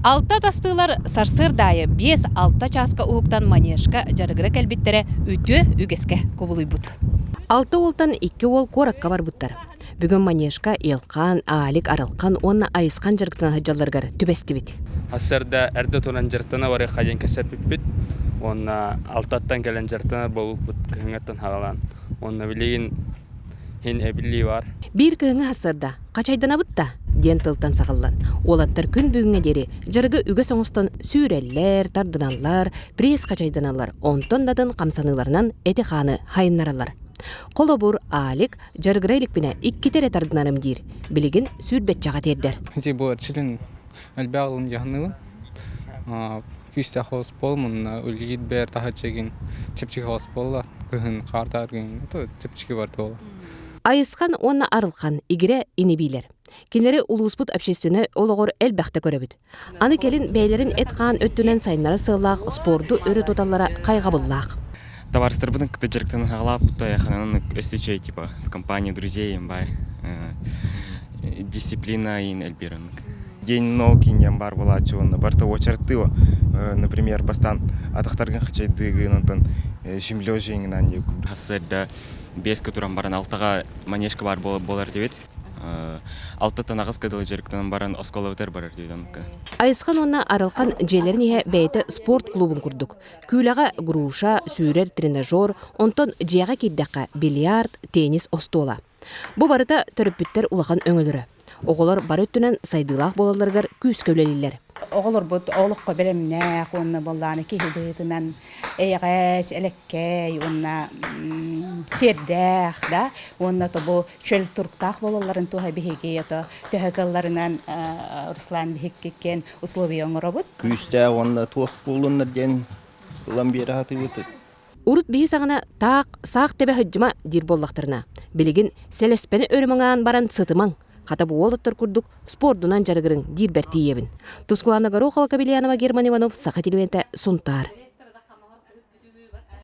Алта атастыылар сарсыарда аайы 5-6 чааска уһуктан манежка дьарыгыра кэлбиттэрэ үтүө үгэскэ кубулуйбут. Алта уолтан икки уол куоракка барбыттар. Бүгүн манежка Елхан, Алик, Арылхан уонна Айысхан дьарыктана сылдьалларыгар түбэстибит. Сарсыарда эрдэ туран дьарыктана барыахха диэн кэпсэппиппит. Уонна алтаттан кэлэн дьарыктанар буолбуппут кыһыҥҥыттан саҕалаан. Уонна билигин Һин эбиллии баар. Биир кыһыҥҥы сарсыарда «Хачайданабыт да?» диэн тылтан саҕыллан, уолаттар күн бүгүҥҥэ диэри дьарыгы үгэс оҥостон сүүрэллэр, тардыналлар, пресс хачайданаллар, онтон да атын хамсаныыларынан эти-хааны хайыннараллар. Холобур, Алик дьарыгыра иликпинэ иккитэ эрэ тардынарым диир, билигин сүүрбэччэҕэ тиэрдэр. Ити бу эрчилин элбэх ылым дьаһаныыбын. Күүстээх холос буолум уонна үлэлиир бээр таһыччыгын чэпчэки холос буолла. Кыһын хаартааргын чэпчэки барда буолла. Айысхан уонна Арылхан игирэ инибиилэр. Кинилэри улууспут общественнай олоҕор элбэхтэ көрөбүт. Аны кэлин бэйэлэрин эт-хаан өттүнэн сайыннарар сыаллаах спорду өрө туталлара хайҕабыллаах. Табаарыстарбытын кытта дьарыктанан хаҕалаабыт хананан өссө типа в компании друзей бай дисциплина ин элбираннык. День ног диэн баар буолааччы уонна барыта уочараттыы например бастаан атахтаргын хачайдыыгын онтон землежиҥынан диэн Сарсыарда биэскэ туран баран алтаҕа манежка баар буолар диэбит. Алтаттан аҕыска дылы дьарыктанан баран оскуолабытыгар барар диэбит оннукка. Айысхан уонна Арылхан дьиэлэрин иһэ бэйэтэ спорт клубун курдук. Күүлэҕэ груша, сүүрэр тренажер, онтон дьиэҕэ киирдэххэ бильярд, теннис остуола. Бу барыта төрөппүттэр улахан өҥөлөрө. Оҕолор бары өттүнэн сайдыылаах буолалларыгар күүскэ үлэлииллэр. Оҕолорбут олоххо бэлэмнээх уонна буоллаҕына киһи быһыытынан эйэҕэс, элэккэй уонна сиэрдээх да уонна тобу чөл туруктаах буолалларын туһа биһиги ото төһө кыалларынан Руслан биһиккиккин условия оҥоробут. Күүстээх уонна туох буоллуннар диэн ылан биэрэ сатыыбыт. Урут биһи саҕана таах саах тэбэ сылдьыма диир буоллахтарына, билигин сэлэспэни өрүмаҥаан баран сытымаҥ, хата бу уолаттар курдук спордунан дьарыгырыҥ диирбэр тиийэбин. Тускулаана Горохова, Кабельянова, Герман Иванов, Саха телевидениетэ, Сунтаар.